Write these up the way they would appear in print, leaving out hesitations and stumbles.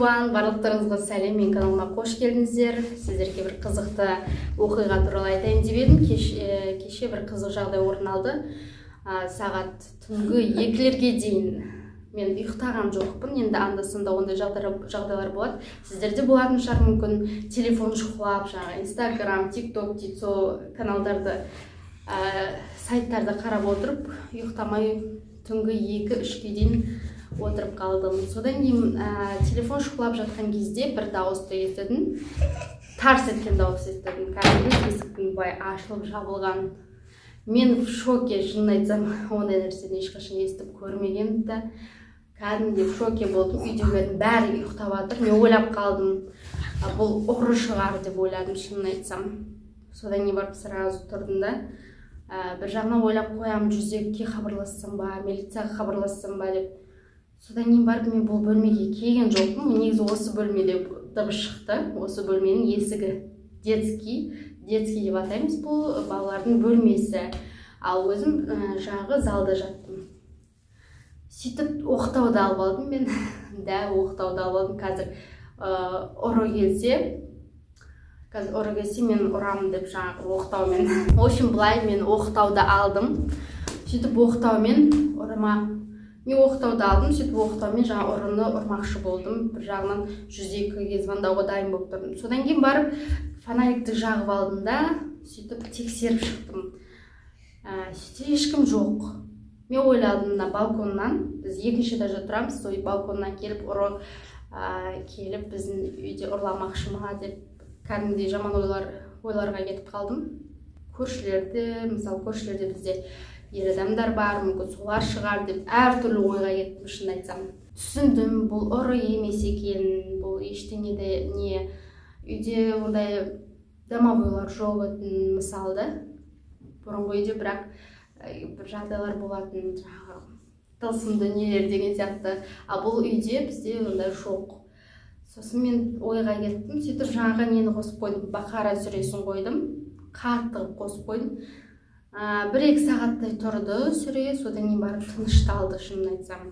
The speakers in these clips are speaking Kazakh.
Everyone! Барлықтарыңызға сәлем! Менің каналыма қош келдіңіздер. Сіздерге бір қызықты оқиға туралы айтайын деп едім. Кеше бір қызық жағдай орын алды. Сағат түнгі 2-лерге дейін мен ұйықтаған жоқпын. Енді анда санда ондай жағдайлар болады, сіздерде болатын шығар мүмкін. Телефон шұқылап, жаңағы Инстаграм, Тик Ток дейді, сол каналдарды, сайттарды қарап отырып, ұйықтамай түнгі 2-3-ке дейін отырып қалдым. Содан кейін телефон шұқылап жатқан кезде бір дауысты естідім, тарс еткен дауыс естідім, кәдімгі есіктің былай ашылып жабылған. Мен в шоке, шынын айтсам, ондай нәрсені ешқашан естіп көрмегенмін да, кәдімгідей в шоке болдым. Үйдегілердің бәрі ұйықтап жатыр. Мен ойлап қалдым, бұл ұры шығар деп ойладым, шынын айтсам. Содан кейін барып сразу тұрдым да, бір жағынан ойлап қоямын, 102-ге хабарлассам ба, милицияға хабарлассам ба деп. Содан кейін барып мен бұл бөлмеге келген жоқпын. Негізі осы бөлмеде дыбыс шықты. Осы бөлменің есігі детский, детский деп атаймыз, бұл балалардың бөлмесі. Ал өзім жаңағы залда жаттым. Сөйтіп оқтауды алып алдым мен да, оқтауды алып алдым. Қазір ұры келсе, қазір ұры келсе, мен ұрамын деп жаңағы оқтаумен. В общем, былай, мен оқтауды алдым, сөйтіп оқтаумен ұрыма, мен оқтауды алдым, сөйтіп оқтаумен жаңағы ұрыны ұрмақшы болдым. Бір жағынан 102-ге звондауға дайын болып тұрдым. Содан кейін барып фонарикті жағып алдым да, сөйтіп тексеріп шықтым. Сөйтсе, ешкім жоқ. Мен ойладым, мына балконнан, біз екінші этажда тұрамыз, сол балконнан келіп ұры келіп біздің үйде ұрламақшы ма деп кәдімгідей жаман ойларға кетіп қалдым. Көршілерде, мысалы, көршілерде бізде ер адамдар бар, мүмкін, солар шығар деп әртүрлі ойға кеттім, шынын айтсам. Түсіндім, бұл ұры емес екен, бұл ештеңе де не, үйде ондай домовойлар жоқ етін, мысалы, да, бұрынғы үйде. Бірақ бір жағдайлар болатын, жаңағы тылсым дүниелер деген сияқты, ал бұл үйде бізде ондай жоқ. Сосын мен ойға кеттім. Сөйтіп жаңағы нені қосып қойдым, Бақара сүресін қойдым, қатты қылып қосып қойдым. 1-2 сағаттай тұрды сүре, содан кейін барып тынышталды, шынын айтсам.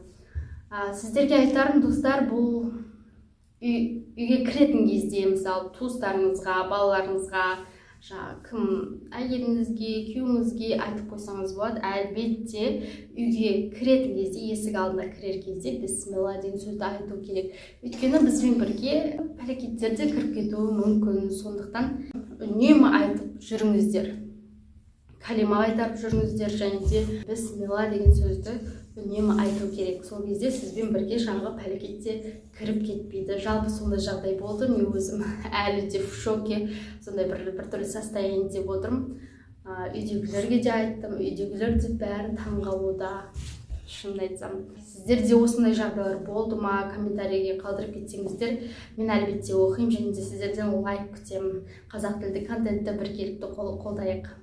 Сіздерге айтарым, достар, бұл үйге кіретін кезде, мысалы, туыстарыңызға, балаларыңызға, жаңағы кім, әйеліңізге, күйеуіңізге айтып қойсаңыз болады. Әлбетте, үйге кіретін кезде, есік алдына кірер кезде «бісмилла» деген сөзді айту керек, өйткені бізбен бірге пәлекеттер де кіріп кетуі мүмкін. Сондықтан үнемі айтып жүріңіздер, кәлима айтып жүріңіздер және де «бісмилла» деген сөзді үнемі айту керек. Сол кезде сізбен бірге жаңағы пәлекет те кіріп кетпейді. Жалпы, сондай жағдай болды. Мен өзім әлі де в шоке, сондай бір біртүрлі состояниеде отырмын. Үйдегілерге де айттым, үйдегілер де бәрі таңғалуда, шынын айтсам. Сіздерде осындай жағдайлар болды ма? Комментарийге қалдырып кетсеңіздер, мен әлбетте оқимын және де сіздерден лайк күтемін. Қазақ тілді контентті біргелікті қолдайық.